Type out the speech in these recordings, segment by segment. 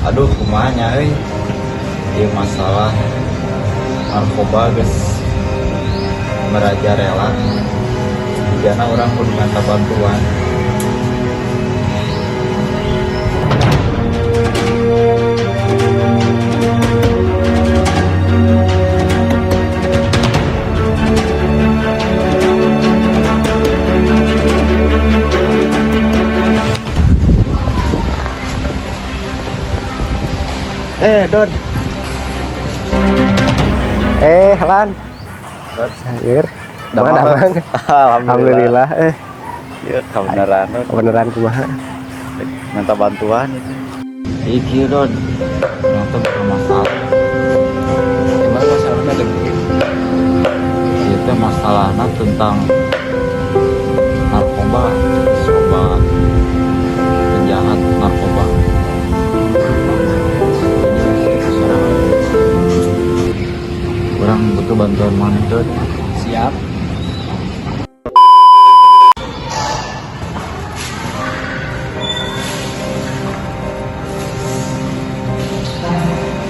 Aduh, kumaha nya euy. Ieu masalah narkoba geus merajalela. Jigana urang kudu minta bantuan. Eh, Don. Eh, Lan. Sayur. Damang, Damang. Alhamdulillah. Alhamdulillah. Eh, Ieu kabeneran Don. Kebenaran kumaha? Minta bantuan itu. Iki Don. Urang teh boga masalah. Gimana masalahnya tuh? Ieu teh masalahna tentang narkoba, coba penjahat narkoba. Urang butuh bantuan maneh, Don. Siap.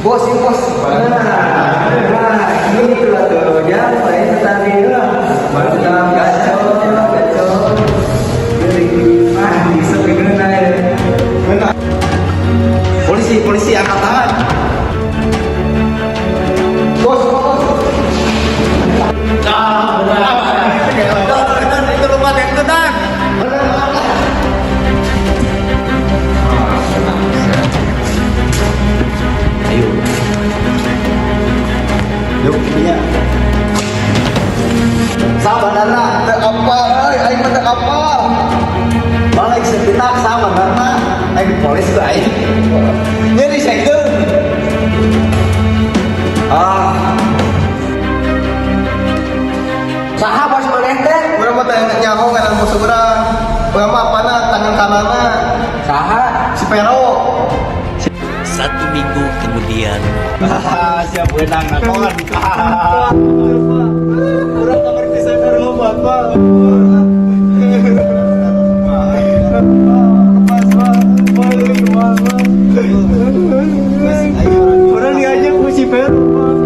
Bos, ini bos. Nah, gitu lah tuh. Jangan main tadi lah. Mantap, gacor, gacor. Ah, bisa bener ya. Polisi, polisi, angkat tangan. Bos, bos. Itu lupa yang itu, Dan. Ayo. Yuk, iya. Sabarna, teu apa, euy, aing mah teu apa. Balik sekitar sabarna, aing polis ku aing. Nyeri sakeun. Ah. Saha bos maneh teh? Urang mah teh nyaho ngaran musuh urang. Urang mah apana tangan kananna? Saha? Si Pero. Satu minggu kemudian. Siap wenang nakon. Urang kamar pisan lomba, Pak. Urang diajak ku si Pero, Pak.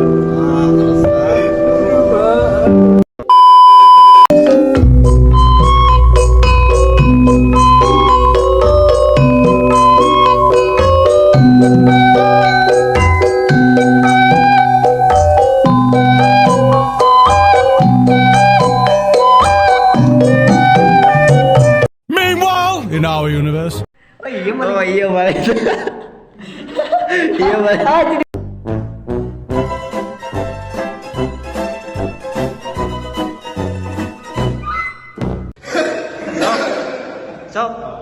Meanwhile, in our universe. Oh iya balik. Iya balik. Sok.